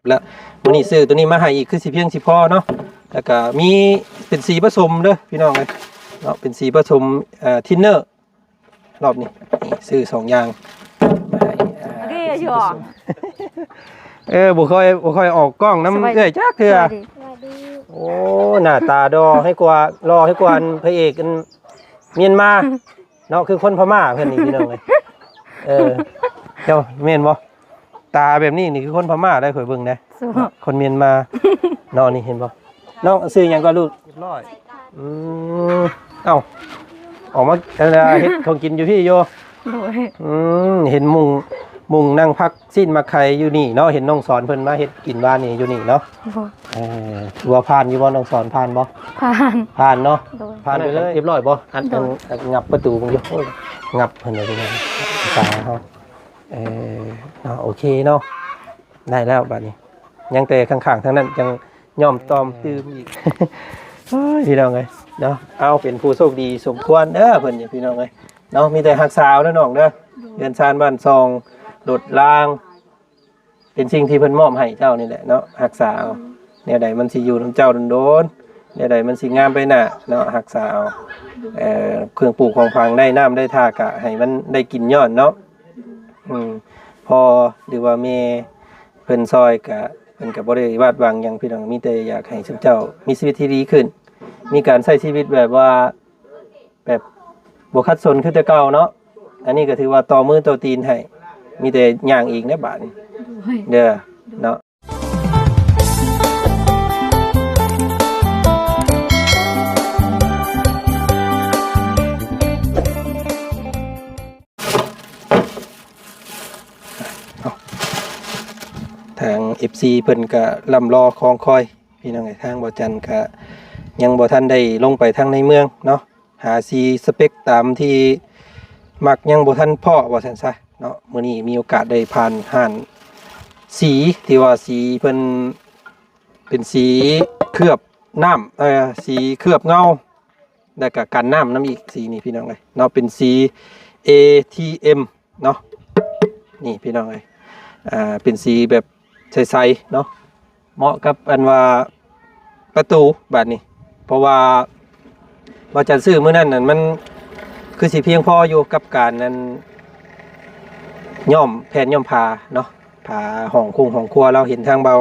ແລ້ວມື້ນີ້ຊື້ໂຕນີ້ມາໃຫ້ອີກ ຄືຊິພຽງຊິພໍເນາະ. ແລ້ວກໍມີເປັນສີປະສົມເດີພີ່ນ້ອງເອີຍເນາະ ເປັນສີປະສົມ ເອີ ທິນເນີ ຮອບນີ້ ນີ້ຊື້ສອງຢ່າງມາໃຫ້ ອ່າ ເອີ ບໍ່ຄ່ອຍ ບໍ່ຄ່ອຍອອກກ້ອງນຳເອື້ອຍຈັກເທື່ອ. ໂອ້ ໜ້າຕາຫຼໍ່ໃຫ້ກວ່າ ຫຼໍ່ໃຫ້ກວ່າອັນພະເອກອັນມຽນມາເນາະ ຄືຄົນພະມ້າເພິ່ນນີ້ພີ່ນ້ອງເອີຍ. ເອີ ເຈົ້າແມ່ນບໍ່? ຕາແບບນີ້ນີ້ຄືຄົນພະມ້າໄດ໋ ຂ້ອຍເບິ່ງໄດ໋ ຄົນມຽນມາເນາະ. ນີ້ເຫັນບໍ່ ນ້ອງຊື່ຫຍັງກໍລູກ? ຮຽບຮ້ອຍ. ອືມ ເອົ້າ ອອກມາເຮັດຂອງກິນຢູ່ພີ້ຢູ່. ໂດຍ. ອືມ ເຫັນມຸງ ມຸງນັ່ງພັກຊີ້ນໝາກໄຂ່ຢູ່ນີ້ເນາະ ເຫັນນ້ອງສອນເພິ່ນມາເຮັດກິນວານນີ້ຢູ່ນີ້ເນາະ. ໂດຍ. ເອີ ຖືວ່າຜ່ານຢູ່ບໍ່ ນ້ອງສອນ ຜ່ານບໍ່? ຜ່ານ. ຜ່ານເນາະ. ໂດຍ. ຜ່ານໄປເລີຍ ຮຽບຮ້ອຍບໍ່? ອັນ ໂດຍ. ອັນ ງັບປະຕູເບິ່ງຢູ່ ໂອ້ຍ ງັບເພິ່ນເລີຍ ຕາເຮົາ. ເອີ ເນາະ ໂອເຄເນາະ ໄດ້ແລ້ວບັດນີ້ ຍັງແຕ່ຂ້າງໆທາງນັ້ນຍັງຍ້ອມຕ່ອມຕື່ມອີກ. ໂອ້ຍ ພີ່ນ້ອງເອີຍເນາະ ເອົາ ເປັນຜູ້ໂຊກດີສົມຄວນເດີເພິ່ນນີ້ ພີ່ນ້ອງເອີຍເນາະ. ມີແຕ່ຮັກສາເອົາເດີນ້ອງເດີ ເຮືອນຊານບ້ານຊ່ອງ ລົດລາງ ເປັນສິ່ງທີ່ເພິ່ນມອບໃຫ້ເຈົ້ານີ້ແຫຼະເນາະ ຮັກສາເອົາ. ແນວໃດມັນຊິຢູ່ນຳເຈົ້າດົນໆ ແນວໃດມັນຊິງາມໄປໜ້າເນາະ ຮັກສາເອົາ. ເອີ ເຄື່ອງປູກຂອງຝັງ ໄດ້ນ້ຳໄດ້ທ່າ ກະໃຫ້ມັນໄດ້ກິນຍ້ອນເນາະ. ອືມ ພໍ່ ຫຼືວ່າແມ່ເພິ່ນຊ່ອຍ ກະເພິ່ນກະບໍ່ໄດ້ວາດຫວັງຫຍັງພີ່ນ້ອງ ມີແຕ່ຢາກໃຫ້ຊຸມເຈົ້າມີຊີວິດທີ່ດີຂຶ້ນ ມີການໃຊ້ຊີວິດແບບວ່າ ແບບບໍ່ຂັດສົນຄືແຕ່ເກົ່າເນາະ. ອັນນີ້ກໍຖືວ່າຕໍ່ມືຕໍ່ຕີນໃຫ້ ມີແຕ່ຍ່າງເອງແຫຼະບາດນີ້ ໂດຍ ເດີເນາະ. ທາງເອັຟຊີເພິ່ນກະລ່ຳລໍຄອງຄອຍ ພີ່ນ້ອງເອີຍ ທາງບໍ່ຈັນກະຍັງບໍ່ທັນໄດ້ລົງໄປທາງໃນເມືອງເນາະ ຫາສີສະເປັກຕາມທີ່ມັກຍັງບໍ່ທັນພໍ້ວ່າຊັ້ນຊະເນາະ. ມື້ນີ້ມີໂອກາດໄດ້ຜ່ານຮ້ານສີ ທີ່ວ່າສີເພິ່ນເປັນສີເຄືອບນ້ຳ ເອີ ສີເຄືອບເງົາ ແລ້ວກະກັນນ້ຳນຳອີກ ສີນີ້ພີ່ນ້ອງເອີຍເນາະ ເປັນສີເອທີເອັມ ເນາະ ນີ້ພີ່ນ້ອງເອີຍ ອ່າ ເປັນສີແບບໃສໆເນາະ ເໝາະກັບອັນວ່າປະຕູບາດນີ້ ເພາະວ່າ ວ່າຈະຊື້ມື້ນັ້ນນັ້ນ ມັນຄືຊິພຽງພໍຢູ່ກັບການນັ້ນ ຍ້ອມແຜ່ນຍ້ອມຜ້າເນາະ ຜ້າຫ້ອງຄົງຫ້ອງຄົວ. ລາວເຫັນທາງເບົາ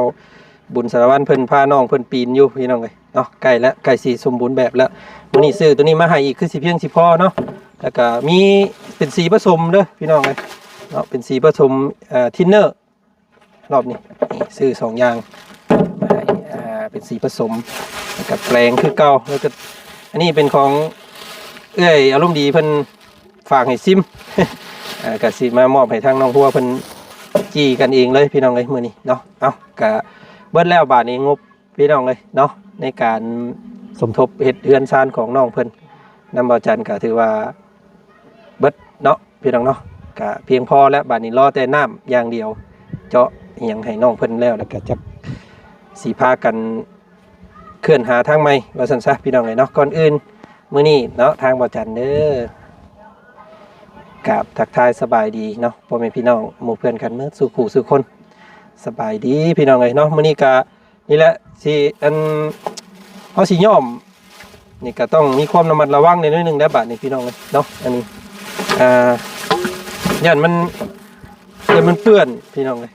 ບຸນສາລະວັນເພິ່ນພານ້ອງເພິ່ນປີນຢູ່ ພີ່ນ້ອງເອີຍ ເນາະ ໃກ້ແລ້ວ ໃກ້ຊິສົມບູນແບບແລ້ວ. ມື້ນີ້ຊື້ໂຕນີ້ມາໃຫ້ອີກ ຄືຊິພຽງຊິພໍເນາະ. ແລ້ວກະມີເປັນສີປະສົມເດີພີ່ນ້ອງເອີຍເນາະ ເປັນສີປະສົມ ເອີ ທິນເນີ ຮອບນີ້ ນີ້ຊື້ສອງຢ່າງມາໃຫ້ ເປັນສີປະສົມ ແລ້ວກະແປງຄືເກົ່າ. ແລ້ວກະອັນນີ້ເປັນຂອງເອື້ອຍອາລົມດີເພິ່ນຝາກໃຫ້ຊິມ ກະຊິມາມອບໃຫ້ທາງນ້ອງຫົວເພິ່ນ ຈີ່ກັນເອງເລີຍພີ່ນ້ອງເອີຍ ມື້ນີ້ເນາະ. ເອົ້າ ກະເບິດແລ້ວບາດນີ້ ງົບ ພີ່ນ້ອງເອີຍເນາະ ໃນການສົມທົບເຮັດເຮືອນຊານຂອງນ້ອງເພິ່ນນຳ ເບົາຈັນ ກະຖືວ່າເບິດເນາະ ພີ່ນ້ອງເນາະ ກະພຽງພໍແລ້ວ. ບາດນີ້ລໍແຕ່ນ້ຳຢ່າງດຽວ ເຈາະອີ່ຫຍັງໃຫ້ນ້ອງເພິ່ນແລ້ວ ແລ້ວກະຈັກຊິພາກັນເຄື່ອນຫາທາງໃໝ່ ວ່າຊັ້ນຊະ ພີ່ນ້ອງເອີຍເນາະ. ກ່ອນອື່ນມື້ນີ້ເນາະ ທາງເບົາຈັນເດີ ກາບທັກທາຍສະບາຍດີເນາະ ພໍ່ແມ່ພີ່ນ້ອງໝູ່ເພື່ອນກັນເໝິດສູ່ຜູ້ສູ່ຄົນ. ສະບາຍດີພີ່ນ້ອງເອີຍເນາະ ມື້ນີ້ກະ ນີ້ແຫຼະ ຊິ ອັນ ເຮົາຊິຍ້ອມ ນີ້ກໍຕ້ອງມີຄວາມລະມັດລະວັງແດ່ໜ້ອຍໜຶ່ງແດ່ບາດນີ້ ພີ່ນ້ອງເອີຍເນາະ. ອັນນີ້ ອ່າ ຢ້ານມັນ ຢ້ານມັນເປື້ອນ ພີ່ນ້ອງເອີຍ.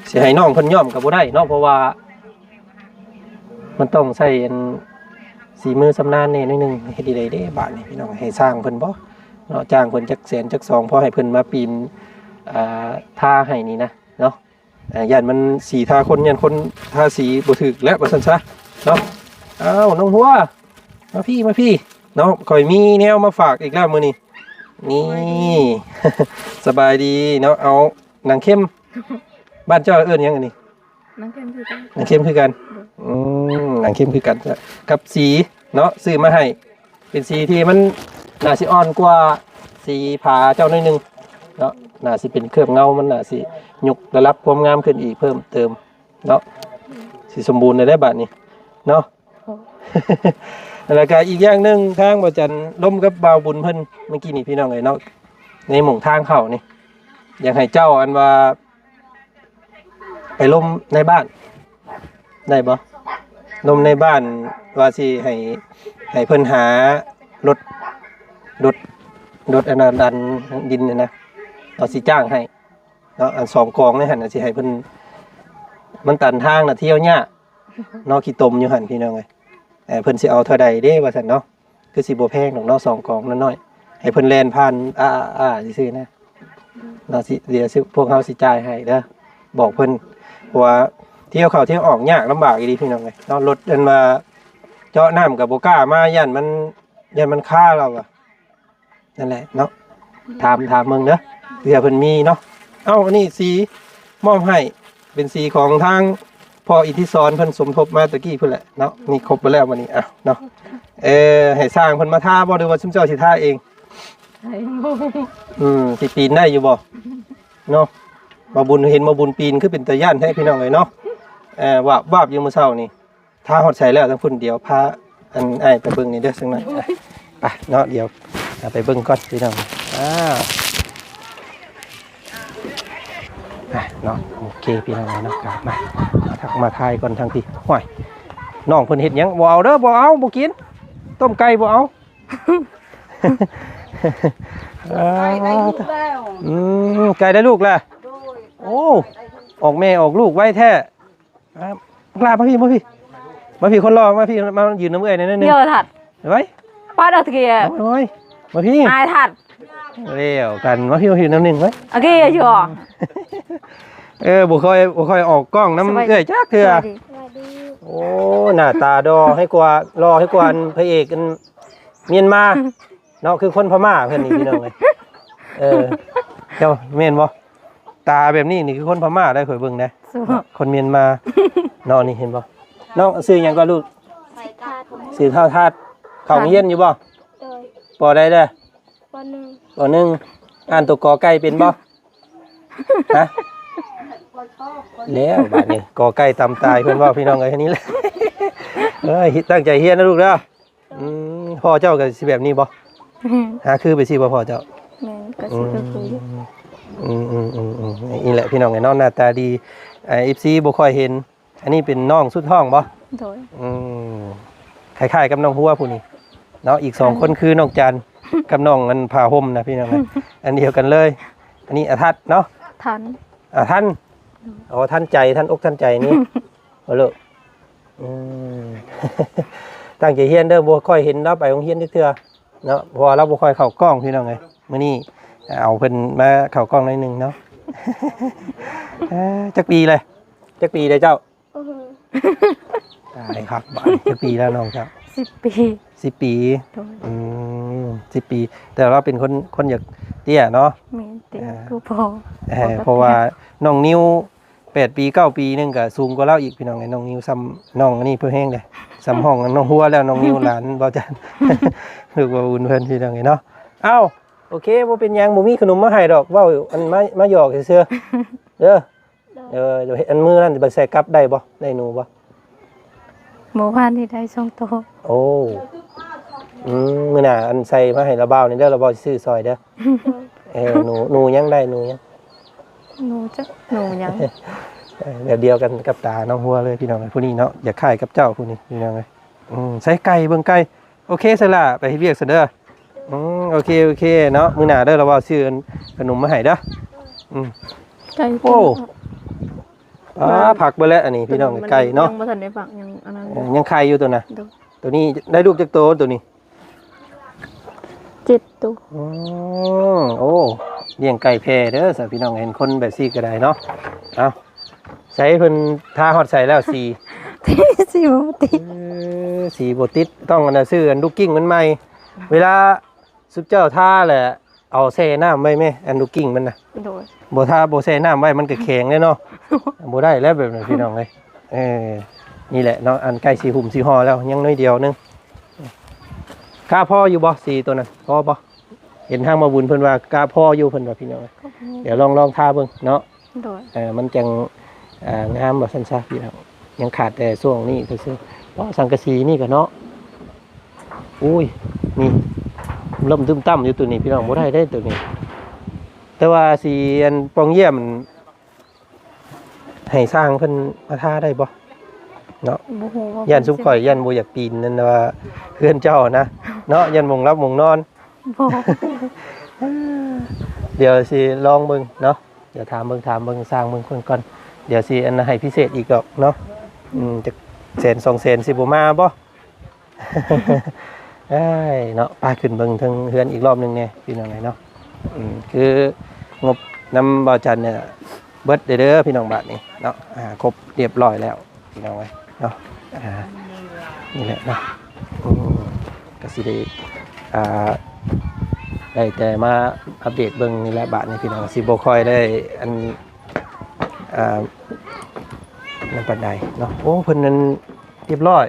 ຊິໃຫ້ນ້ອງເພິ່ນຍ້ອມກໍບໍ່ໄດ້ເນາະ ເພາະວ່າມັນຕ້ອງໃຊ້ ອັນ ສີມືຊຳນານແດ່ໜ້ອຍໜຶ່ງ. ເຮັດໃດເດ້ບາດນີ້ ພີ່ນ້ອງ ໃຫ້ຊ່າງເພິ່ນບໍ່ເນາະ ຈ້າງເພິ່ນຈັກແສນຈັກສອງ ພໍໃຫ້ເພິ່ນມາປີນ ອ່າ ທາໃຫ້ນີ້ນະເນາະ. ອ່າ ຢ້ານມັນສີທາຄົນ ຢ້ານຄົນທາສີບໍ່ຖືກແຫຼະ ວ່າຊັ້ນຊະເນາະ. ອ້າວ ນ້ອງຫົວ ມາພີ້ ມາພີ້ເນາະ ຂ້ອຍມີແນວມາຝາກອີກແລ້ວມື້ນີ້. ນີ້ ສະບາຍດີເນາະ. ເອົາ ໜັງເຂັມ ບ້ານເຈົ້າເອີ້ນຫຍັງອັນນີ້? ໜັງເຂັມຄືກັນ ໜັງເຂັມຄືກັນ. ໂດຍ. ອືມ ໜັງເຂັມຄືກັນກັບສີເນາະ ຊື້ມາໃຫ້ ເປັນສີທີ່ມັນໜ້າຊິອ່ອນກວ່າສີຜາເຈົ້າໜ້ອຍໜຶ່ງເນາະ ໜ້າຊິເປັນເຄື່ອບເງົາ ມັນໜ້າຊິຍົກລະດັບຄວາມງາມຂຶ້ນອີກເພີ່ມເຕີມເນາະ ຊິສົມບູນໄດ້ບາດນີ້ເນາະ. ໂອ້ ແລ້ວກະອີກຢ່າງໜຶ່ງ ທາງບໍ່ຈັນລົມກັບບ່າວບຸນເພິ່ນເມື່ອກີ້ນີ້ ພີ່ນ້ອງເອີຍເນາະ ໃນໝ່ອງທາງເຂົ້ານີ້ ຢາກໃຫ້ເຈົ້າ ອັນວ່າ ໄປລົມໃນບ້ານໄດ້ບໍ່? ລົມໃນບ້ານວ່າຊິໃຫ້ ໃຫ້ເພິ່ນຫາລົດ ລົດ ລົດອັນນັ້ນ ດັນດິນຫັ້ນນະ ເຮົາຊິຈ້າງໃຫ້ເນາະ ອັນສອງກອງໃນຫັ້ນນະ ຊິໃຫ້ເພິ່ນ ມັນຕັນທາງນະ ທ່ຽວຍາກເນາະ ຂີ້ຕົມຢູ່ຫັ້ນ ພີ່ນ້ອງເອີຍ. ເອີ ເພິ່ນຊິເອົາເທົ່າໃດເດ້ວ່າຊັ້ນເນາະ ຄືຊິບໍ່ແພງດອກເນາະ ສອງກອງນ້ອຍໆ ໃຫ້ເພິ່ນແລ່ນຜ່ານ ອາໆ ອາໆ ຊື່ໆ ນະເນາະ. ຊິ ດຽວຊິ ພວກເຮົາຊິຈ່າຍໃຫ້ເດີ ບອກເພິ່ນ ເພາະວ່າທ່ຽວເຂົ້າທ່ຽວອອກຍາກລຳບາກອີ່ຫຼີ ພີ່ນ້ອງເອີຍເນາະ. ລົດອັນວ່າເຈາະນ້ຳກໍບໍ່ກ້າມາ ຢ້ານມັນ ຢ້ານມັນຄາ ລາວວ່າ. ນັ້ນແຫຼະເນາະ ຖາມ ຖາມເບິ່ງເດີ ເພື່ອເພິ່ນມີເນາະ. ເອົ້າ ອັນນີ້ສີມອບໃຫ້ ເປັນສີຂອງທາງພໍ່ອິດທິສອນ ເພິ່ນສົມທົບມາຕະກີ້ພຸ້ນແຫຼະເນາະ. ນີ້ຄົບເບິດແລ້ວບັດນີ້ ເອົ້າເນາະ. ເອີ ໃຫ້ຊ່າງເພິ່ນມາທາບໍ່ ຫຼືວ່າຊຸມເຈົ້າຊິທາເອງ? ໃຫ້ໝູ່ ອືມ ຊິປີນໄດ້ຢູ່ບໍ່ເນາະ? ບ່າວບຸນ ເຫັນບ່າວບຸນປີນຄືເປັນຕາຢ້ານແທ້ ພີ່ນ້ອງເອີຍເນາະ. ເອີ ວາບໆ ຢູ່ມື້ເຊົ້ານີ້. ຖ້າຮອດໃສແລ້ວທາງພຸ້ນ ດຽວພາອັນອ້າຍໄປເບິ່ງນີ້ເດີ ສັກໜ້ອຍ. ໄປເນາະ ດຽວເອົາໄປເບິ່ງກ່ອນ ພີ່ນ້ອງ. ອ້າວ ໄປເນາະ ໂອເຄ ພີ່ນ້ອງເນາະ. ມາ ມາທັກມາທາຍກ່ອນທາງພີ້. ຫ້ວຍ ນ້ອງເພິ່ນເຮັດຫຍັງ? ບໍ່ເອົາເດີ ບໍ່ເອົາ ບໍ່ກິນ ຕົ້ມໄກ່ບໍ່ເອົາ. ໄກ່ໄດ້ລູກແລ້ວ ອືມ ໄກ່ໄດ້ລູກແລ້ວ ໂອ້ ອອກແມ່ອອກລູກໄວແທ້. ອ່າ ບັກຫຼ້າມາພີ້ ມາພີ້ ມາພີ້ ຄົນຫຼໍ່ ມາພີ້ ມາຢືນນຳເອື້ອຍໜ້ອຍໜຶ່ງ. ດຽວທັດ ໄວ ປາດເອົາຕະກີ້ ໂອ້ຍ ມາພີ້ ອາຍທັດ ແລ້ວກັນ ມາພີ້ ມາພີ້ນຳໜຶ່ງ ໄວ ໂອເຄຢູ່. ເອີ ບໍ່ຄ່ອຍ ບໍ່ຄ່ອຍອອກກ້ອງນຳເອື້ອຍຈັກເທື່ອ. ໂອ້ ໜ້າຕາຫຼໍ່ໃຫ້ກວ່າ ຫຼໍ່ໃຫ້ກວ່າອັນພະເອກອັນມຽນມາເນາະ ຄືຄົນພະມ້າເພິ່ນນີ້ ພີ່ນ້ອງເອີຍ. ເອີ ເຈົ້າແມ່ນບໍ່? ຕາແບບນີ້ນີ້ຄືຄົນພະມ້າໄດ໋ ຂ້ອຍເບິ່ງໄດ໋ ຄົນມຽນມາເນາະ. ນີ້ເຫັນບໍ່? ນ້ອງຊື່ຫຍັງກໍລູກ? ຊື່ທ້າວທັດ. ເຂົ້າໂຮງຮຽນຢູ່ບໍ່? ໂດຍ. ປໍໃດເດີ? ປໍໜຶ່ງ. ປໍໜຶ່ງ. ອ່ານຕົວກອໄກ່ເປັນບໍ່? ຮະ? ແລ້ວບາດນີ້ ກອໄກ່ຕຳຕາຍເພິ່ນເວົ້າ ພີ່ນ້ອງເອີຍ. ນີ້ແຫຼະ ເອີຍ ຕັ້ງໃຈຮຽນນະລູກເດີ. ອືມ ພໍ່ເຈົ້າກໍຊິແບບນີ້ບໍ່? ແມ່ນ. ຫາຄືໄປຊີ້ບໍ່ພໍ່ເຈົ້າ? ແມ່ນ ກໍຊິຄືຢູ່. ອືມ ອືມໆໆ ນີ້ແຫຼະ ພີ່ນ້ອງເອີຍເນາະ ໜ້າຕາດີ. ອ່າ ເອັຟຊີ ບໍ່ຄ່ອຍເຫັນ. ອັນນີ້ເປັນນ້ອງສຸດທ້ອງບໍ່? ໂດຍ. ອືມ ຄ້າຍໆກັບນ້ອງຫົວຜູ້ນີ້ເນາະ. ອີກສອງຄົນຄືນ້ອງຈັນກັບນ້ອງອັນຜ້າຫົ່ມນະ ພີ່ນ້ອງເອີຍ ອັນດຽວກັນເລີຍ. ອັນນີ້ອາທັດເນາະ ທັນ ອາທັນ. ໂດຍ. ອໍ ທັນໃຈ ທັນອົກທັນໃຈນີ້. ໂອ້ໂລ ອືມ ຕັ້ງໃຈຮຽນເດີ. ບໍ່ຄ່ອຍເຫັນລາວໄປໂຮງຮຽນຈັກເທື່ອເນາະ ເພາະວ່າລາວບໍ່ຄ່ອຍເຂົ້າກ້ອງ ພີ່ນ້ອງເອີຍ. ມື້ນີ້ເອົາເພິ່ນມາເຂົ້າກ້ອງໜ້ອຍໜຶ່ງເນາະ. ເອີ ຈັກປີແລ້ວ? ຈັກປີແລ້ວເຈົ້າ? ອືຮຶ ຕາຍຄັກບາດນີ້. ຈັກປີແລ້ວນ້ອງເຈົ້າ? ສິບປີ. ສິບປີ. ໂດຍ. ອືມ ສິບປີ ແຕ່ລາວເປັນຄົນ ຄົນຢາກເຕ້ຍເນາະ. ແມ່ນ ເຕ້ຍ ອ່າ ຄືພໍ່. ເອີ ພໍ່ກໍເພາະວ່າ ເຕັ້ຍ ນ້ອງນິວ ແປດປີເກົ້າປີໜຶ່ງກໍສູງກວ່າລາວອີກ ພີ່ນ້ອງເອີຍ. ນ້ອງນິວສ່ຳນ້ອງອັນນີ້ເພິ່ນແຮງເດ້ ສ່ຳຫ້ອງນ້ອງຫົວແລ້ວ ນ້ອງນິວຫຼານບ່າວຈັນ ລູກບ່າວບຸນເພິ່ນ ພີ່ນ້ອງເອີຍເນາະ. ເອົ້າ ໂອເຄ ບໍ່ເປັນຫຍັງ ບໍ່ມີຂະໜົມມາໃຫ້ດອກ ເວົ້າອັນມາ ມາຫຍອກຊື່ໆເດີ. ໂດຍ. ເອີ ອັນມື້ນັ້ນໄປໃສ່ກັບໄດ້ບໍ່? ໄດ້ໜູບໍ່? ມື້ວານນີ້ໄດ້ສອງໂຕ. ໂອ້ ອືມ ມື້ໜ້າອັນໃສ່ມາໃຫ້ລາວບ່າວນີ້ເດີ ລາວບ່າວຊິຊື້ຊ່ອຍເດີ. ເອີ ໜູ ໜູຫຍັງໄດ້ ໜູຫຍັງ? ໜູຈັກ ໜູຫຍັງ? ເອີ ແບບດຽວກັນກັບຕານ້ອງຫົວເລີຍ ພີ່ນ້ອງເອີຍ. ຜູ້ນີ້ເນາະ ຢາກຄ້າຍກັບເຈົ້າຜູ້ນີ້ ພີ່ນ້ອງເອີຍ. ອືມ ໃສ່ໄກ່ ເບິ່ງໄກ່. ໂອເຄ ສະຫຼະ ໄປເຮັດວຽກຊັ້ນເດີ. ອືມ ໂອເຄ ໂອເຄເນາະ ມື້ໜ້າເດີ ລາວເວົ້າຊື້ອັນຂະໜົມມາໃຫ້ເດີ. ອືມ ໄກ່ ໂອ້ ອ່າ ພັກເບິດແລ້ວອັນນີ້ ພີ່ນ້ອງ. ໄກ່ເນາະ ຍັງບໍ່ທັນໄດ້ຟັກ ຍັງອັນນັ້ນ ເອີ ຍັງໄຂ່ຢູ່ໂຕນະ. ໂດຍ. ໂຕນີ້ໄດ້ລູກຈັກໂຕໂຕນີ້? ເຈັດໂຕ. ອືມ ໂອ້ ລ້ຽງໄກ່ແຜ່ເດີ ສາພີ່ນ້ອງ ເຫັນຄົນແບບຊີ້ກໍໄດ້ເນາະ. ເອົ້າ ໃສເພິ່ນທາຮອດໃສແລ້ວສີ? ສີບໍ່ຕິດ. ເອີ ສີບໍ່ຕິດ ຕ້ອງອັນນ່າ ຊື້ອັນລູກກິ້ງມັນໃໝ່. ເວລາຊຸມເຈົ້າທາແຫຼະ ເອົາແຊ່ນ້ຳໄວ້ແມ້ ອັນລູກກິ້ງມັນນະ. ໂດຍ. ບໍ່ທາ ບໍ່ແຊ່ນ້ຳໄວ້ ມັນກໍແຂງແລ້ວເນາະ. ບໍ່ໄດ້ແລ້ວແບບນັ້ນ ພີ່ນ້ອງເອີຍ. ເອີ ນີ້ແຫຼະເນາະ ອັນໃກ້ຊິຫຸ້ມຊິຫໍ່ແລ້ວ ຍັງໜ້ອຍດຽວໜຶ່ງ. ກະພໍຢູ່ບໍ່ສີໂຕນັ້ນ? ພໍບໍ່? ເຫັນທາງໝໍບຸນເພິ່ນວ່າກະພໍຢູ່ ເພິ່ນວ່າ ພີ່ນ້ອງເອີຍ. ກໍພໍ. ດຽວລອງ ລອງທາເບິ່ງເນາະ. ໂດຍ. ເອີ ມັນຈັ່ງ ເອີ ງາມວ່າຊັ້ນຊະ ພີ່ນ້ອງ. ຍັງຂາດແຕ່ຊ່ວງນີ້ຊື່ໆ. ເພາະສັງກະສີນີ້ກໍເນາະ ໂອ້ຍ ນີ້ລົ້ມຕຶ້ມຕັ້ມຢູ່ໂຕນີ້ ພີ່ນ້ອງ. ບໍ່ໄດ້ເດ້ໂຕນີ້. ແຕ່ວ່າສີອັນປ່ອງຢ້ຽມ ໃຫ້ຊ່າງເພິ່ນມາທາໄດ້ບໍ່ເນາະ? ບໍ່ຮູ້ວ່າ ຢ້ານຊຸມຂ້ອຍ ຢ້ານບໍ່ຢາກປີນນັ້ນວ່າເຮືອນເຈົ້ານະເນາະ ຢ້ານມົງຫຼັບມົງນອນ. ບໍ່ ດຽວຊິລອງເບິ່ງເນາະ ດຽວຖາມເບິ່ງ ຖາມເບິ່ງຊ່າງເບິ່ງເພິ່ນກ່ອນ ດຽວຊິອັນໃຫ້ພິເສດອີກດອກເນາະ. ອືມ ຈັກແສນສອງແສນຊິບໍ່ມາບໍ່? ເອີຍເນາະ ໄປຂຶ້ນເບິ່ງເທິງເຮືອນອີກລອບໜຶ່ງແດ່ພີ່ນ້ອງເອີຍເນາະ. ອືມ ຄືງົບນຳບ່າວຈັນນີ້ເບິດເດີພີ່ນ້ອງ ບາດນີ້ເນາະ ອ່າ ຄົບຮຽບຮ້ອຍແລ້ວພີ່ນ້ອງເອີຍເນາະ. ອ່າ ນີ້ແຫຼະເນາະ ອືມ ກໍຊິໄດ້ ອ່າ ໄດ້ແຕ່ມາອັບເດດເບິ່ງນີ້ແຫຼະ ບາດນີ້ພີ່ນ້ອງ ຊິບໍ່ຄ່ອຍໄດ້ອັນ ອ່າ ນັ້ນປານໃດເນາະ. ໂອ້ ເພິ່ນນັ້ນຮຽບຮ້ອຍ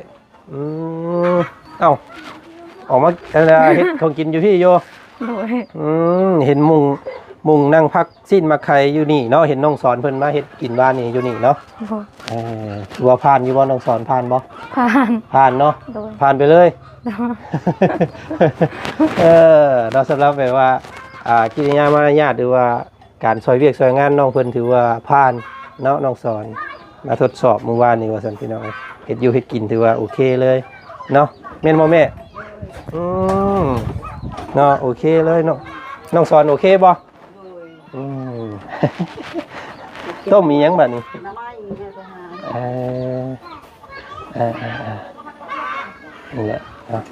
ອືມ ເອົ້າ ອອກມາອັນນ່າ ເຮັດຂອງກິນຢູ່ພີ້ຢູ່. ໂດຍ ອືມ ເຫັນມຸງ ມຸງນັ່ງພັກຊີ້ນໝາກໄຂ່ຢູ່ນີ້ເນາະ ເຫັນນ້ອງສອນເພິ່ນມາເຮັດກິນວານນີ້ຢູ່ນີ້ເນາະ. ໂດຍ ເອີ ວ່າຜ່ານຢູ່ບໍ່ນ້ອງສອນ ຜ່ານບໍ່? ຜ່ານ ຜ່ານເນາະ. ໂດຍ ຜ່ານໄປເລີຍ. ໂດຍ ເອີ ເນາະ ສຳລັບແບບວ່າ ອ່າ ກິລິຍາມາລະຍາດ ຫຼືວ່າ ການຊ່ອຍວຽກຊ່ອຍງານນ້ອງເພິ່ນຖືວ່າຜ່ານເນາະ ນ້ອງສອນ ມາທົດສອບມື້ວານນີ້ວ່າຊັ້ນພີ່ນ້ອງເອີຍ. ເຮັດຢູ່ເຮັດກິນຖືວ່າໂອເຄເລີຍເນາະ ແມ່ນບໍ່ແມ່? ອືມ ເນາະ ໂອເຄເລີຍເນາະ. ນ້ອງສອນໂອເຄບໍ່? ໂດຍ ອືມ ຕົ້ມອີ່ຫຍັງບາດນີ້? ໜໍ່ໄມ້ແມ່ໄປຫາ ເອີ ເອີໆໆ ນີ້ແຫຼະເນາະ.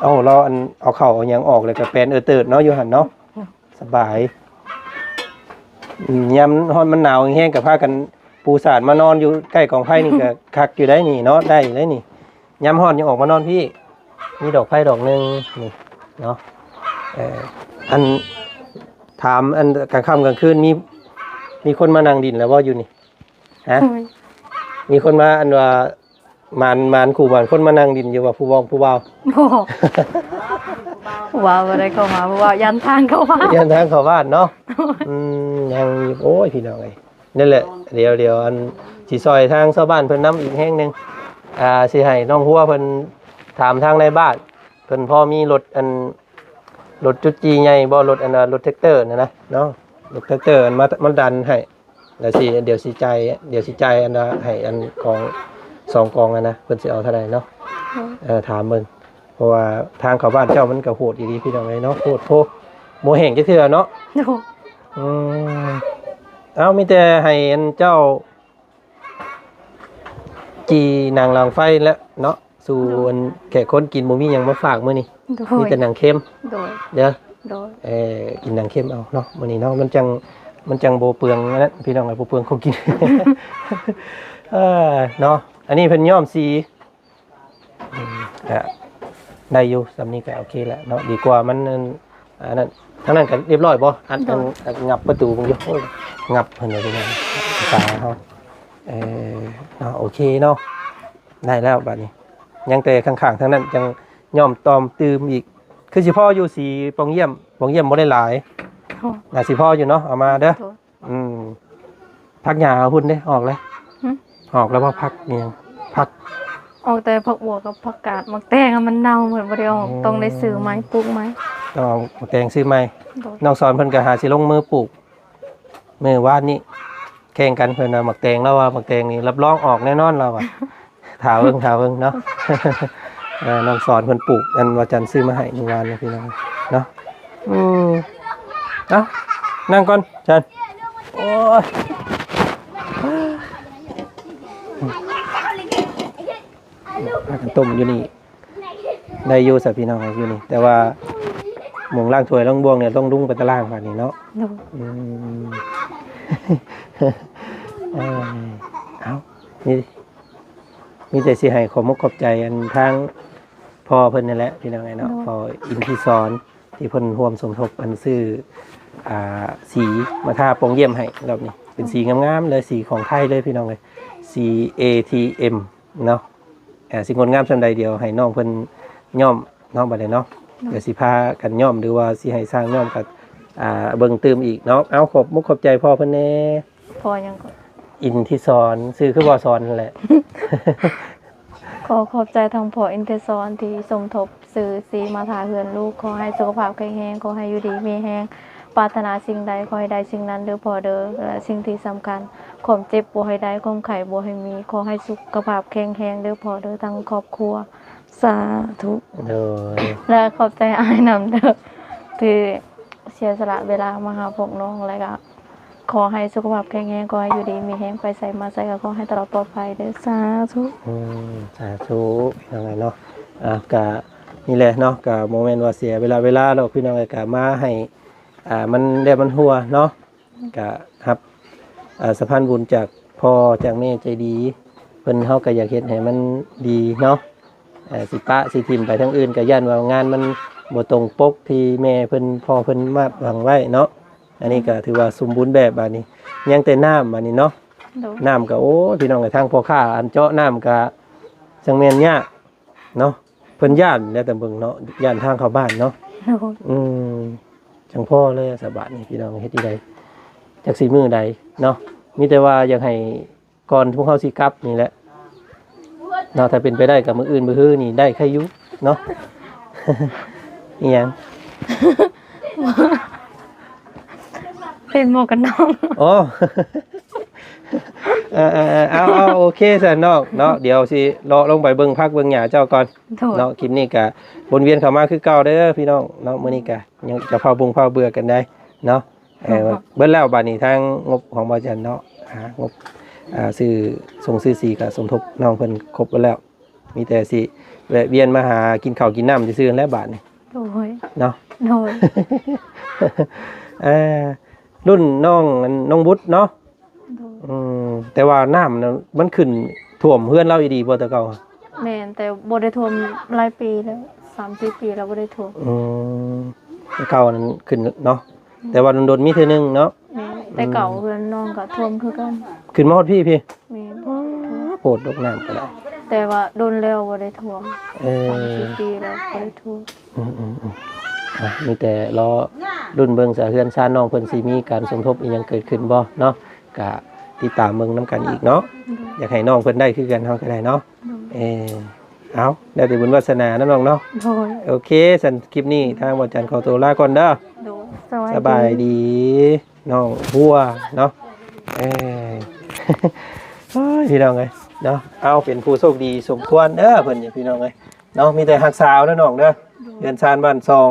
ເອົາ ລາວອັນເອົາເຂົ້າເອົາຫຍັງອອກ ແລ້ວກໍແປນເອີເຕີດເນາະ ຢູ່ຫັ້ນເນາະ. ສະບາຍ ອືມ ຍາມຮ້ອນມັນໜາວແຮງໆ ກໍພາກັນປູສານມານອນຢູ່ໃກ້ກອງໄຟນີ້ ກໍຄັກຢູ່ໄດ໋ນີ້ເນາະ ໄດ້ເລີຍນີ້. ຍາມຮ້ອນຍັງອອກມານອນພີ້ ມີດອກໄຟດອກໜຶ່ງນີ້ເນາະ. ເອີ ອັນ ຖາມ ອັນກາງຄ່ຳກາງຄືນ ມີ ມີຄົນມານັ່ງດິນແລ້ວບໍ່ຢູ່ນີ້? ຮະ? ໂອ້ຍ ມີຄົນມາ ອັນວ່າ ມານ ມານຄູ່ມານຄົນມານັ່ງດິນຢູ່ວ່າ ຜູ້ວອງຜູ້ບ່າວ? ບໍ່ ຜູ້ບ່າວບໍ່ໄດ້ເຂົ້າມາ ຜູ້ບ່າວຢ້ານທາງເຂົ້າບ້ານ ຢ້ານທາງເຂົ້າບ້ານເນາະ. ໂດຍ ອືມ ຍັງ ໂອ້ຍ ພີ່ນ້ອງເອີຍ ນັ້ນແຫຼະ ດຽວ ດຽວ ອັນ ຊິຊ່ອຍທາງຊາວບ້ານເພິ່ນນຳອີກແຮງໜຶ່ງ ອ່າ ຊິໃຫ້ນ້ອງຫົວເພິ່ນຖາມທາງນາຍບ້ານ ເພິ່ນພໍມີລົດ ອັນ ລົດຈຸດຈີ່ໃຫຍ່ບໍ່? ລົດ ອັນວ່າ ລົດແທັກເຕີຫັ້ນນະເນາະ ລົດແທັກເຕີ ອັນ ມາ ມາດັນໃຫ້ ແລ້ວຊິ ດຽວຊິຈ່າຍ ດຽວຊິຈ່າຍອັນໃຫ້ອັນກອງ ສອງກອງຫັ້ນນະ ເພິ່ນຊິເອົາເທົ່າໃດເນາະ. ໂດຍ ເອີ ຖາມເບິ່ງ ເພາະວ່າທາງເຂົ້າບ້ານເຈົ້າມັນກໍໂຫດອີ່ຫຼີພີ່ນ້ອງເອີຍເນາະ ໂຫດໂພ ບໍ່ແຫ້ງຈັກເທື່ອເນາະ. ໂດຍ ອືມ ເອົ້າ ມີແຕ່ໃຫ້ອັນເຈົ້າ ຈີ່ໜັງຫຼັງໄຟແຫຼະເນາະ ສູ່ ໂດຍ ອັນແຂກຄົນກິນ ບໍ່ມີຫຍັງມາຝາກມື້ນີ້. ໂດຍ ມີແຕ່ໜັງເຄັມ. ໂດຍ ເດີ ໂດຍ ເອີ ກິນໜັງເຄັມເອົາເນາະ ມື້ນີ້ເນາະ ມັນຈັ່ງ ມັນຈັ່ງບໍ່ເປືອງອັນນັ້ນ ພີ່ນ້ອງເອີຍ ບໍ່ເປືອງຂອງກິນ. ເອີ ເນາະ ອັນນີ້ເພິ່ນຍ້ອມສີ ອືມ ກະໄດ້ຢູ່ ສ່ຳນີ້ກະໂອເຄແຫຼະເນາະ ດີກວ່າມັນ ອັນ ອັນນັ້ນ ທາງນັ້ນກະຮຽບຮ້ອຍບໍ່? ອັນ ໂດຍ ອັນ ອັນ ງັບປະຕູເບິ່ງຢູ່ ໂອ້ຍ ງັບເພິ່ນວ່າ ພາສາເຮົາ ເອີ ເນາະ ໂອເຄເນາະ ໄດ້ແລ້ວບາດນີ້ ຍັງແຕ່ຂ້າງໆ ທາງນັ້ນຍັງຍ້ອມຕ່ອມຕື່ມອີກ ຄືຊິພໍຢູ່ ສີປ່ອງຢ້ຽມ ປ່ອງຢ້ຽມບໍ່ໄດ້ຫຼາຍ ໂອ້ ໜ້າຊິພໍຢູ່ເນາະ ເອົາມາເດີ. ໂດຍ ອືມ ຜັກຫຍ້າເຮົາພຸ້ນເດ້ ອອກແລ້ວ? ຫຶ? ອອກແລ້ວບໍ່? ຜັກອີ່ຫຍັງ? ຜັກ ອອກແຕ່ຜັກບົວກັບຜັກກາດ ໝາກແຕງມັນເນົ່າໝົດ ບໍ່ໄດ້ອອກ. ອໍ ຕ້ອງໄດ້ຊື້ໃໝ່ ປູກໃໝ່ ຕ້ອງເອົາໝາກແຕງຊື້ໃໝ່. ໂດຍ ນ້ອງສອນເພິ່ນກໍຫາຊິລົງມືປູກ ມື້ວານນີ້ແຂ່ງກັນ ເພິ່ນວ່າໝາກແຕງ ລາວວ່າໝາກແຕງນີ້ຮັບຮອງອອກແນ່ນອນ ລາວວ່າ. ຖ້າເບິ່ງ ຖ້າເບິ່ງເນາະ ເອີ ນ້ອງສອນເພິ່ນປູກ ອັນວ່າຈັນຊື້ມາໃຫ້ມື້ວານນີ້ ພີ່ນ້ອງເນາະ. ອືມ ເອົ້າ ນັ່ງກ່ອນຈັນ ໂອ້ຍ ພາກັນຕົ້ມຢູ່ນີ້ ໄດ້ຢູ່ຊະພີ່ນ້ອງ ຢູ່ນີ້ ແຕ່ວ່າໝ່ອງລ້າງຖ້ວຍລ້າງບ່ວງນີ້ ຕ້ອງລຸງໄປຕະລ່າງບາດນີ້ເນາະ. ໂດຍ ອືມ ເອີ ເອົ້າ ມີ ມີແຕ່ຊິໃຫ້ຂອບມຸກຂອບໃຈອັນທາງພໍ່ເພິ່ນນີ້ແຫຼະ ພີ່ນ້ອງເອີຍເນາະ. ໂດຍ ພໍ່ອິນທິສອນ ທີ່ເພິ່ນຮ່ວມສົມທົບອັນຊື້ ອ່າ ສີມາທາປ່ອງຢ້ຽມໃຫ້ ລອບນີ້ເປັນສີງາມໆເລີຍ ສີຂອງໄທເລີຍ ພີ່ນ້ອງເອີຍ ສີ ເອ ທີ ເອັມ ເນາະ. ອ່າ ຊິງົດງາມສ່ຳໃດ ດຽວໃຫ້ນ້ອງເພິ່ນຍ້ອມເນາະ ບາດນີ້ເນາະ. ໂດຍ ດຽວຊິພາກັນຍ້ອມ ຫຼືວ່າຊິໃຫ້ຊ່າງຍ້ອມ ກໍ ອ່າ ເບິ່ງຕື່ມອີກເນາະ. ເອົາ ຂອບມຸກຂອບໃຈພໍ່ເພິ່ນແດ່. ພໍ່ຫຍັງກໍ? ອິນທິສອນ ຊື່ຄືບໍ່ສອນຫັ້ນແຫຼະ. ຂໍຂອບໃຈທາງພໍ່ອິນທິສອນທີ່ສົມທົບຊື້ສີມາທາເຮືອນລູກ. ຂໍໃຫ້ສຸຂະພາບແຂງແຮງ, ຂໍໃຫ້ຢູ່ດີມີແຮງ, ປ ປາດຖະໜາສິ່ງໃດຂໍໃຫ້ໄດ້ສິ່ງນັ້ນເດີພໍ່ເດີ ແລະ ສິ່ງທີ່ສຳຄັນ ຄວາມເຈັບບໍ່ໃຫ້ໄດ້ ຄວາມໄຂ້ບໍ່ໃຫ້ມີ ຂໍໃຫ້ສຸຂະພາບແຂງແຮງເດີພໍ່ເດີ ທັງຄອບຄົວ ສາທຸ. ໂດຍ ແລະ ຂອບໃຈອ້າຍນຳເດີ ທີ່ເສຍສະຫຼະເວລາມາຫາພວກນ້ອງ ແລະ ກໍຂໍໃຫ້ສຸຂະພາບແຂງແຮງ ຂໍໃຫ້ຢູ່ດີມີແຮງ ໄປໃສມາໃສກໍຂໍໃຫ້ຕະຫຼອດປອດໄພເດີ ສາທຸ. ອືມ ສາທຸ ພີ່ນ້ອງເອີຍເນາະ. ອ່າ ກະນີ້ແຫຼະເນາະ ກະບໍ່ແມ່ນວ່າເສຍເວລາ ເວລາດອກ ພີ່ນ້ອງເອີຍ ກະມາໃຫ້ ອ່າ ມັນແລ້ວມັນຮົວເນາະ ກະຮັບ ອ່າ ສະພານບຸນຈາກພໍ່ຈາກແມ່ໃຈດີ ເພິ່ນ ເຮົາກະຢາກເຮັດໃຫ້ມັນດີເນາະ. ເອີ ຊິປະຊິຖິ້ມໄປທາງອື່ນ ກະຢ້ານວ່າງານມັນບໍ່ຕົງປົກທີ່ແມ່ເພິ່ນ ພໍ່ເພິ່ນມາດຫວັງໄວ້ເນາະ. ອັນນີ້ກະຖືວ່າສົມບູນແບບ. ບາດນີ້ຍັງແຕ່ນ້ຳບາດນີ້ເນາະ. ໂດຍ ນ້ຳກະ ໂອ້ ພີ່ນ້ອງເອີຍ ທາງພໍ່ຄ້າອັນເຈາະນ້ຳກະຈັ່ງແມ່ນຍາກເນາະ ເພິ່ນຢ້ານແຫຼະ ແຕ່ເບິ່ງເນາະ ຢ້ານທາງເຂົ້າບ້ານເນາະ. ໂດຍ ອືມ ຈັ່ງພໍເລີຍສະບາດນີ້ ພີ່ນ້ອງ ເຮັດຈັ່ງໃດ ຈັກຊິມື້ໃດເນາະ. ມີແຕ່ວ່າຢາກໃຫ້ ກ່ອນພວກເຮົາຊິກັບນີ້ແຫຼະເນາະ ຖ້າເປັນໄປໄດ້ກໍມື້ອື່ນມື້ຮືນີ້ໄດ້ໄຄຢູ່ເນາະ. ອີຫຍັງ? ເປັນໝວກກັນນັອກ. ອໍ ເອີໆໆ ເອົາໆ ໂອເຄຊັ້ນນ້ອງເນາະ ດຽວຊິເລາະລົງໄປເບິ່ງຜັກເບິ່ງຫຍ້າເຈົ້າກ່ອນ. ໂດຍ ເນາະ ຄລິບນີ້ກະວົນວຽນເຂົ້າມາຄືເກົ່າເດີພີ່ນ້ອງເນາະ. ມື້ນີ້ກະຍັງຈະເຝົ້າບຸງເຝົ້າເບື່ອກັນໄດ໋ເນາະ. ເອີ ເບິດແລ້ວບາດນີ້ ທາງງົບຂອງບ່າວຈັນເນາະ ຫາງົບ ອ່າ ຊື້ສົງຊື້ສີກໍສົມທົບນ້ອງເພິ່ນຄົບເບິດແລ້ວ ມີແຕ່ຊິແວະວຽນມາຫາກິນເຂົ້າກິນນ້ຳຊື່ໆແຫຼະບາດນີ້. ໂດຍ ເນາະ ໂດຍ ເອີ ລຸ້ນນ້ອງ ນ້ອງບຸດເນາະ. ໂດຍ ອືມ ແຕ່ວ່ານ້ຳນະມັນຂຶ້ນຖ້ວມເຮືອນລາວອີ່ຫຼີບໍ່ແຕ່ເກົ່າ? ແມ່ນ ແຕ່ບໍ່ໄດ້ຖ້ວມຫຼາຍປີແລ້ວ ສາມສີ່ປີແລ້ວບໍ່ໄດ້ຖ້ວມ. ອືມ ແຕ່ເກົ່ານັ້ນຂຶ້ນເນາະ. ແຕ່ວ່າດົນໆມີເທື່ອໜຶ່ງເນາະ. ແມ່ນ ແຕ່ເກົ່າ ອືມ ເຮືອນນ້ອງກໍຖ້ວມຄືກັນ ຂຶ້ນມາຮອດພີ້ພີ້. ແມ່ນ ໂອ້ ໂພດ ຕົກນ້ຳກໍໄດ້ ແຕ່ວ່າດົນແລ້ວບໍ່ໄດ້ຖ້ວມ. ເອີ ສາມສີ່ປີແລ້ວບໍ່ໄດ້ຖ້ວມ. ອືມໆໆ ອ່ະ ມີແຕ່ລໍລຸ້ນເບິ່ງຊະ ເຮືອນຊານນ້ອງເພິ່ນຊິມີການສົມທົບອີ່ຫຍັງເກີດຂຶ້ນບໍ່ເນາະ ກະຕິດຕາມເບິ່ງນຳກັນອີກເນາະ. ໂດຍ ຢາກໃຫ້ນ້ອງເພິ່ນໄດ້ຄືກັນ ເຮົາກໍໄດ້ເນາະ. ໂດຍ ເອີ ເອົາ ແລ້ວແຕ່ບຸນວາສະໜາເນາະນ້ອງເນາະ. ໂດຍ ໂອເຄ ຊັ້ນຄລິບນີ້ທາງບ່າວຈັນຂໍຕົວລາກ່ອນເດີ. ໂດຍ ສະບາຍດີ ສະບາຍດີ ນ້ອງຫົວເນາະ. ເອີ ໂອ້ຍ ພີ່ນ້ອງເອີຍເນາະ ເອົາ ເປັນຜູ້ໂຊກດີສົມຄວນເດີເພິ່ນນີ້ ພີ່ນ້ອງເອີຍເນາະ. ມີແຕ່ຮັກສາເອົາເດີນ້ອງເດີ. ໂດຍ ເຮືອນຊານບ້ານຊ່ອງ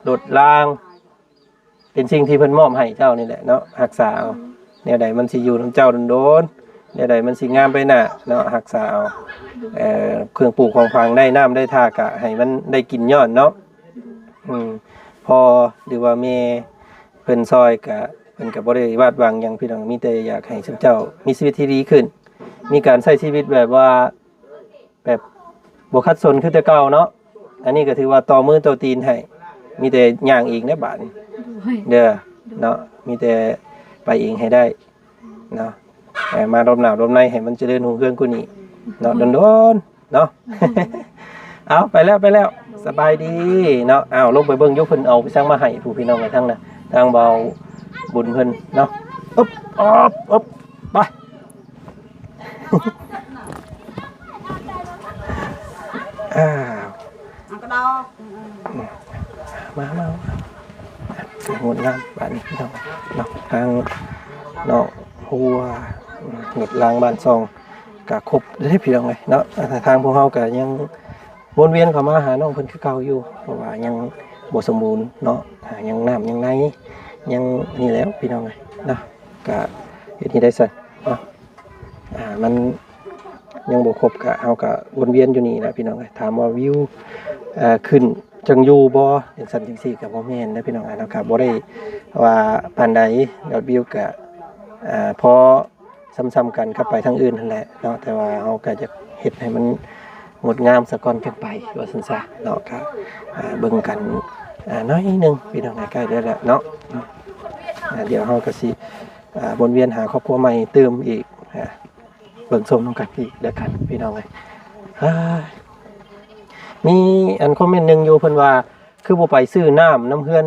ລົດລາງ ເປັນສິ່ງທີ່ເພິ່ນມອບໃຫ້ເຈົ້ານີ້ແຫຼະເນາະ ຮັກສາເອົາ. ໂດຍ ແນວໃດມັນຊິຢູ່ນຳເຈົ້າດົນໆ ແນວໃດມັນຊິງາມໄປໜ້າເນາະ ຮັກສາເອົາ. ໂດຍ ເອີ ເຄື່ອງປູກຂອງຝັງ ໄດ້ນ້ຳໄດ້ທ່າ ກະໃຫ້ມັນໄດ້ກິນຍ້ອນເນາະ. ອືມ ພໍ່ ຫຼືວ່າແມ່ເພິ່ນຊ່ອຍກະ ເພິ່ນກະບໍ່ໄດ້ວາດຫວັງຫຍັງພີ່ນ້ອງ ມີແຕ່ຢາກໃຫ້ຊຸມເຈົ້າມີຊີວິດທີ່ດີຂຶ້ນ ມີການໃຊ້ຊີວິດແບບວ່າ ແບບບໍ່ຂັດສົນຄືແຕ່ເກົ່າເນາະ. ອັນນີ້ກໍຖືວ່າຕໍ່ມືຕໍ່ຕີນໃຫ້ ມີແຕ່ຍ່າງເອງແຫຼະບາດນີ້. ໂດຍ ເດີ ໂດຍ ເນາະ ມີແຕ່ໄປເອງໃຫ້ໄດ້ເນາະ. ເອີ ມາລົມໜາວລົມໃນໃຫ້ມັນຈະເລີນຮຸ່ງເຮືອງກວ່ານີ້ເນາະ. ໂດຍ ດົນໆ ເນາະ. ເອົາ ໄປແລ້ວ ໄປແລ້ວ ສະບາຍດີເນາະ. ເອົາ ລົງໄປເບິ່ງຢູ່ ເພິ່ນເອົາໄປສັງມາໃຫ້ຜູ້ ພີ່ນ້ອງເອີຍ ທາງນັ້ນ ທາງເບົາບຸນເພິ່ນເນາະ. ອຶບ ອອບ ອຶບ ໄປ ອ້າວ ເອົາກະດອກ ມາ ມາ ມາ ງົດງາມບາດນີ້ ພີ່ນ້ອງເນາະ. ທາງເນາະ ຫົວ ລົດລາງບ້ານຊ່ອງ ກະຄົບເດ້ພີ່ນ້ອງເອີຍເນາະ. ທາງພວກເຮົາກະຍັງວົນວຽນເຂົ້າມາຫານ້ອງເພິ່ນຄືເກົ່າຢູ່ ເພາະວ່າຍັງບໍ່ສົມບູນເນາະ ຫາ ຍັງນ້ຳຍັງໃນ ຍັງນີ້ແຫຼະພີ່ນ້ອງເອີຍເນາະ. ກະເຮັດໃຫ້ໄດ້ຊັ້ນເນາະ ອ່າ ມັນຍັງບໍ່ຄົບ ກະ ເຮົາກະວົນວຽນຢູ່ນີ້ແຫຼະພີ່ນ້ອງເອີຍ. ຖາມວ່າວິວ ເອີ ຂຶ້ນຈັ່ງຢູ່ບໍ່ ຈັ່ງຊັ້ນຈັ່ງຊີ້ ກະບໍ່ແມ່ນເດ້ພີ່ນ້ອງ. ເຮົາກະບໍ່ໄດ້ວ່າປານໃດ ຍອດວິວກະ ເອີ ພໍ ສ່ຳໆກັນກັບໄປທາງອື່ນຫັ້ນແຫຼະເນາະ ແຕ່ວ່າເຮົາກໍຢາກເຮັດໃຫ້ມັນງົດງາມສາກ່ອນຈັ່ງໄປ ວ່າຊັ້ນຊະເນາະ. ກໍ ອ່າ ເບິ່ງກັນ ອ່າ ໜ້ອຍໜຶ່ງພີ່ນ້ອງ ໃກ້ໆແລ້ວແຫຼະເນາະ. ອ່າ ດຽວເຮົາກໍຊິ ອ່າ ວົນວຽນຫາຄອບຄົວໃໝ່ຕື່ມອີກ ອ່າ ເບິ່ງຊົມນຳກັນອີກແລ້ວກັນພີ່ນ້ອງເອີຍ. ມີອັນຄອມເມັນໜຶ່ງຢູ່ ເພິ່ນວ່າ ຄືບໍ່ໄປຊື້ນ້ຳນຳເຮືອນ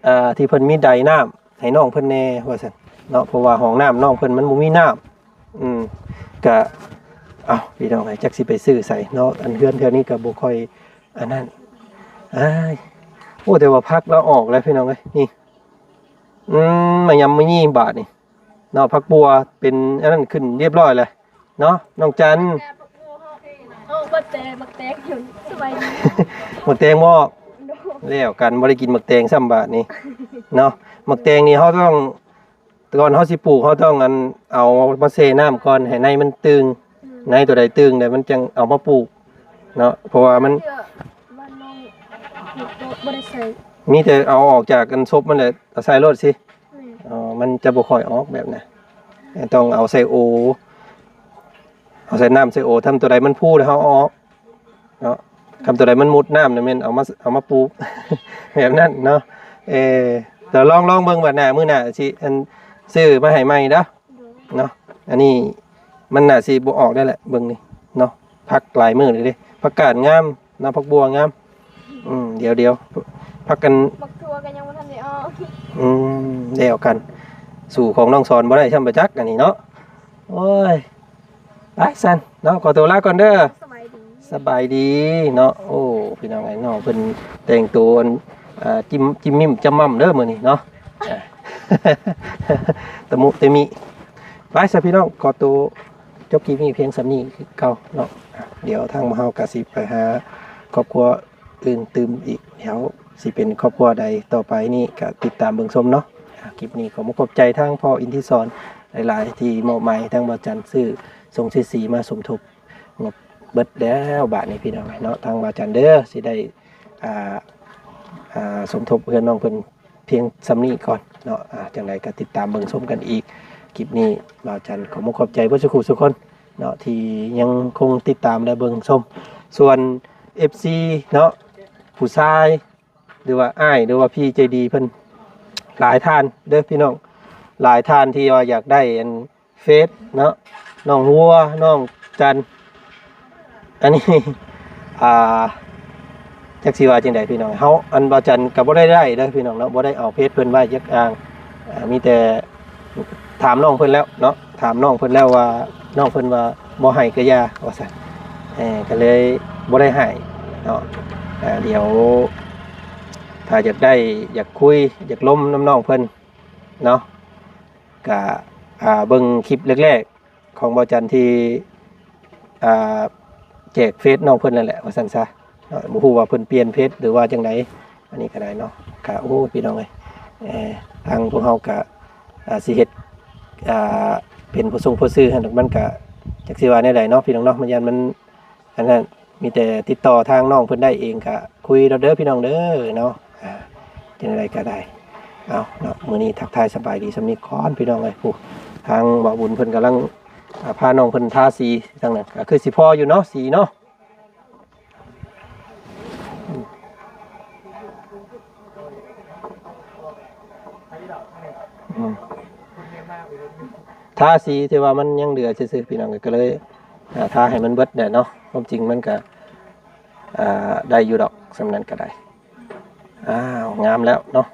ອ່າ ທີ່ເພິ່ນມີໄດນ້ຳ ໃຫ້ນ້ອງເພິ່ນແດ່ວ່າຊັ້ນເນາະ ເພາະວ່າຫ້ອງນ້ຳນ້ອງເພິ່ນມັນບໍ່ມີນ້ຳ. ອືມ ກະ ເອົ້າ ພີ່ນ້ອງເອີຍ ຈັກຊິໄປຊື້ໃສເນາະ ອັນເຮືອນແຖວນີ້ກະບໍ່ຄ່ອຍອັນນັ້ນ. ອ້າຍ ໂອ້ ແຕ່ວ່າຜັກລາວອອກແລ້ວພີ່ນ້ອງເອີຍ ນີ້ ອືມ ມາຍຳມາຍິງບາດນີ້ເນາະ ຜັກບົວເປັນອັນນັ້ນຂຶ້ນຮຽບຮ້ອຍແລ້ວເນາະ ນ້ອງຈັນ. ໂອ້ ບັກແຕງ ບັກແຕງຢູ່ ສະບາຍດີ ບັກແຕງບໍ່ອອກ ໂດຍ ແລ້ວກັນ ບໍ່ໄດ້ກິນບັກແຕງຊ້ຳບາດນີ້ເນາະ. ບັກແຕງນີ້ເຮົາຕ້ອງ ກ່ອນເຮົາຊິປູກ ເຮົາຕ້ອງອັນ ເອົາມາແຊ່ນ້ຳກ່ອນ ໃຫ້ໃນມັນຕຶງ ອືມ ໃນຕົວໃດຕຶງແລ້ວມັນຈັ່ງເອົາມາປູກເນາະ ເພາະວ່າມັນ ເທື່ອ ບ້ານນ້ອງ ບໍ່ໄດ້ໃສ່ ມີແຕ່ເອົາອອກຈາກອັນສົບມັນແຫຼະ ເອົາໃສ່ໂລດຊິ ແມ່ນ ເອີ ມັນຈະບໍ່ຄ່ອຍອອກແບບນັ້ນ ຕ້ອງເອົາໃສ່ໂອ ເອົາໃສ່ນ້ຳໃສ່ໂອ ທຳຕົວໃດມັນຟູແລ້ວເຮົາເອົາອອກເນາະ ຄຳຕົວໃດມັນໝົດນ້ຳນະແມ່ນເອົາມາ ເອົາມາປູກ ແບບນັ້ນເນາະ. ເອີ ດຽວລອງ ລອງເບິ່ງບາດໜ້າ ມື້ໜ້າຊິອັນ ຊື້ມາໃຫ້ໃໝ່ເດີ ໂດຍ ເນາະ. ອັນນີ້ມັນໜ້າຊິບໍ່ອອກໄດ້ແຫຼະ ເບິ່ງນີ້ເນາະ ຜັກຫຼາຍມື້ແລ້ວເດ້ ຜັກກາດງາມເນາະ ຜັກບົວງາມ. ອືມ ດຽວ ດຽວ ຜັກກັນ ໝາກຖົ່ວກໍຍັງບໍ່ທັນໄດ້ອອກ. ອືມ ແລ້ວກັນ ສູ້ຂອງນ້ອງສອນບໍ່ໄດ້ຊ້ຳປະຈັກອັນນີ້ເນາະ. ໂອ້ຍ ໄປຊັ້ນເນາະ ຂໍຕົວລາກ່ອນເດີ ສະບາຍດີ ສະບາຍດີເນາະ. ໂອ້ ພີ່ນ້ອງເອີຍ ນ້ອງເພິ່ນແຕ່ງໂຕອັນ ອ່າ ຈິ້ມ ຈິ້ມມິ້ມຈຳມ່ຳເດີມື້ນີ້ເນາະ ອ່າ ຕະມຸຕະມິ. ໄປຊະພີ່ນ້ອງ ຂໍໂຕຈົບຄລິບນີ້ພຽງສ່ຳນີ້ຄືເກົ່າເນາະ. ອ່າ ດຽວທາງເຮົາກໍຊິໄປຫາຄອບຄົວ ອື່ນຕື່ມອີກ ດຽວຊິເປັນຄອບຄົວໃດຕໍ່ໄປນີ້ກໍຕິດຕາມເບິ່ງຊົມເນາະ. ອ່າ ຄລິບນີ້ຂໍຂອບໃຈທາງພໍ່ອິນທິສອນຫຼາຍໆ ທີ່ມອບໝາຍໃຫ້ທາງບ່າວຈັນຊື້ສົງຊື້ສີມາສົມທົບ ງົບເບິດແລ້ວບາດນີ້ພີ່ນ້ອງເນາະ. ທາງບ່າວຈັນເດີຊິໄດ້ ອ່າ ອ່າ ສົມທົບເຮືອນນ້ອງເພິ່ນພຽງສ່ຳນີ້ກ່ອນເນາະ. ອ່າ ຈັ່ງໃດກໍຕິດຕາມເບິ່ງຊົມກັນອີກ. ຄລິບນີ້ບ່າວຈັນຂໍຂອບໃຈເບິດສູ່ຜູ້ສູ່ຄົນ ເນາະ ທີ່ຍັງຄົງຕິດຕາມ ແລະ ເບິ່ງຊົມ. ສ່ວນເອັຟຊີເນາະ ຜູ້ຊາຍ ຫຼືວ່າອ້າຍ ຫຼືວ່າພີ່ໃຈດີເພິ່ນ ຫຼາຍທ່ານເດີພີ່ນ້ອງ ຫຼາຍທ່ານທີ່ວ່າຢາກໄດ້ອັນເຟສເນາະ ນ້ອງຫົວ ນ້ອງຈັນ. ອັນນີ້ ອ່າ ຈັກຊິວ່າຈັ່ງໃດພີ່ນ້ອງ ເຮົາ ອັນບ່າວຈັນກໍບໍ່ໄດ້ໄດ້ເດີພີ່ນ້ອງເນາະ ບໍ່ໄດ້ເອົາເຟສເພິ່ນໄວ້ຈັກຢ່າງ. ອ່າ ມີແຕ່ຖາມນ້ອງເພິ່ນແລ້ວເນາະ ຖາມນ້ອງເພິ່ນແລ້ວວ່າ ນ້ອງເພິ່ນວ່າບໍ່ໃຫ້ກໍຢ່າວ່າຊັ້ນ ເອີ ກໍເລີຍບໍ່ໄດ້ໃຫ້ເນາະ. ອ່າ ດຽວຖ້າຢາກໄດ້ ຢາກຄຸຍ ຢາກລົມນຳນ້ອງເພິ່ນເນາະ ກະ ອ່າ ເບິ່ງຄລິບແລກໆ ຂອງບ່າວຈັນທີ່ ອ່າ ແຈກເຟສນ້ອງເພິ່ນນັ້ນແຫຼະ ວ່າຊັ້ນຊະເນາະ. ບໍ່ຮູ້ວ່າເພິ່ນປ່ຽນເຟສ ຫຼືວ່າຈັ່ງໃດ ອັນນີ້ກໍໄດ້ເນາະ. ກະ ໂອ້ ພີ່ນ້ອງເອີຍ ເອີ ທາງພວກເຮົາກະ ອ່າ ຊິເຮັດ ອ່າ ເປັນຜູ້ສົ່ງຜູ້ຊື້ຫັ້ນ ມັນກະຈັກຊິວ່າແນວໃດເນາະ ພີ່ນ້ອງເນາະ. ມັນຢ້ານມັນ ອັນນັ້ນ ມີແຕ່ຕິດຕໍ່ທາງນ້ອງເພິ່ນໄດ້ເອງ ກະຄຸຍເອົາເດີພີ່ນ້ອງເດີເນາະ. ອ່າ ຈັ່ງໃດກໍໄດ້ ເອົາເນາະ ມື້ນີ້ທັກທາຍສະບາຍດີສ່ຳນີ້ກ່ອນພີ່ນ້ອງເອີຍ. ຜູ້ ທາງບ່າວບຸນເພິ່ນກຳລັງ ອ່າ ພານ້ອງເພິ່ນທາສີທາງນັ້ນ ກໍຄືຊິພໍຢູ່ເນາະ ສີເນາະ. ອືມ ອືມ ທາສີທີ່ວ່າມັນຍັງເຫຼືອຊື່ໆ ພີ່ນ້ອງ ກໍເລີຍ ອ່າ ທາໃຫ້ມັນເບິດແຫຼະເນາະ. ຄວາມຈິງມັນກໍ ອ່າ ໄດ້ຢູ່ດອກ ສ່ຳນັ້ນກໍໄດ້. ອ້າວ ງາມແລ້ວເນາະ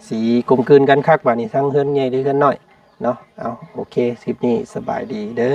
ສີກົມກືນກັນຄັກບາດນີ້ ທັງເຮືອນໃຫຍ່ ຫຼື ເຮືອນນ້ອຍເນາະ. ເອົາ ໂອເຄ ຄລິບນີ້ສະບາຍດີເດີ.